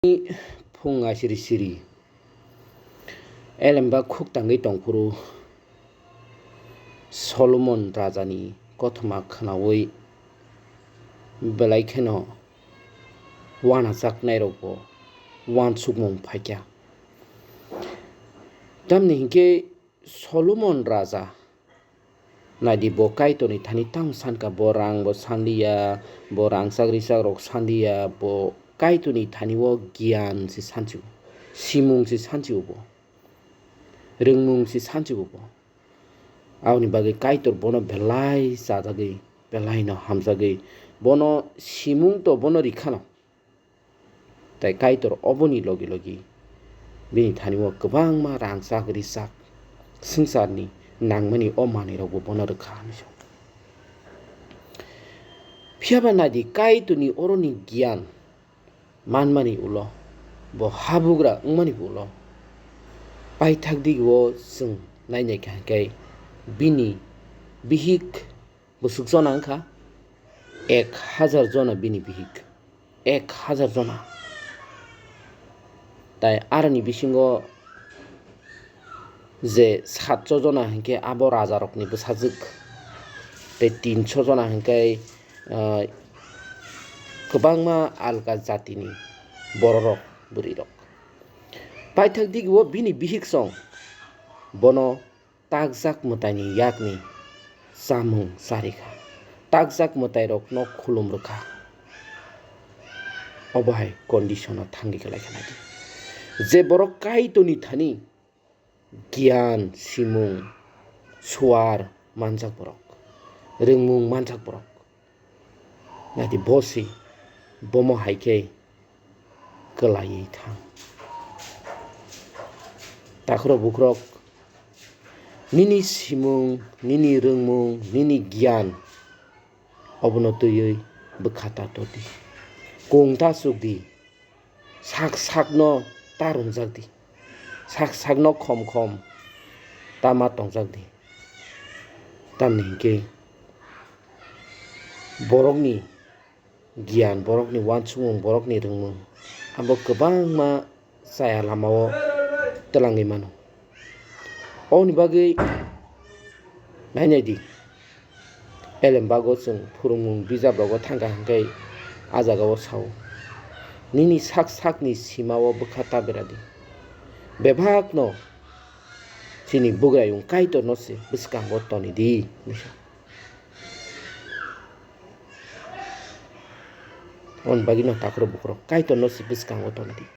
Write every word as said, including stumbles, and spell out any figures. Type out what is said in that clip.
Phung aisiri siri, elembak khuk tangwi tongphuru Solomon rajani kothoma khwnaui belai kheno uanajaknairokbo uansukmung phaikha. Tamni hinkhe Solomon raja, naidi, bo Kaitorni thani tamo sankha, bo rangbo sanliya, bo rangchak richakrok sanliya, bo Kaitorni thani-o giyan se sansi-o, simung se sansi-o bo, rwngmung se sansi-o bo. Aboni bagwi Kaitor bono belai chajagwi, belaino hamjagwi, bono simung to bono rikhano. Tai Kaitor oboni logi logi bini thani-o kwbangma rangchak richak swngcharni nangmani o manwirokbo bono rwkha hinwi sa-o. Phiyaba naidi, Kaitorni oroni giyan manmani ulo, bo habugra wngmani ulo, paithak digio chwng nainaikha hinkhe bini bihik bwswk jona wngkha, ek hajar jona bini bihik, ek hajar jona. Tai aroni bisingo je satso jona hinkhe abo rajarokni bwsajwk, tei tinso jona hinkhe, ah, kwbangma alka jatini bororok, bwrwirok. Paithak digio bini bihiksong bono takjak mwtaini yakni chamung charikha, takjak mwtairokno khulum rwkha. Obo hai condition-o thangwi kwlai kha naidi. Je borok Kaitorni thani giyan, simung, suar manjak borok, rwngmung manjak borok, naidi, bo se, bomo hai khe kwlaiwi thang. Takhurok bukhurok, nini simung, nini rwngmung, nini giyan, obono twiwi bwkha ta todi. Kung ta chukdi. Sak sakno ta rwngjakdi. Sak sakno khom khom ta ma tongjakdi. Tamni hinkhe borokni giyan, borokni uansukmung, borokni rwngmung abo kwbangma chaya lamao twlangwi mano. Oboni bagwi nainai di, elembago chwng phwrwngmung bijaprogo thangkha hwnkhe a jagao sao, "Nini sak sakni simao bwkha ta beradi. Bebakno chini Bwgrayung Kaitorno se bwskango tonidi," hwnwi sa. Oboni bagwino takhurok bukhurok Kaitorno se bwskango tonidi.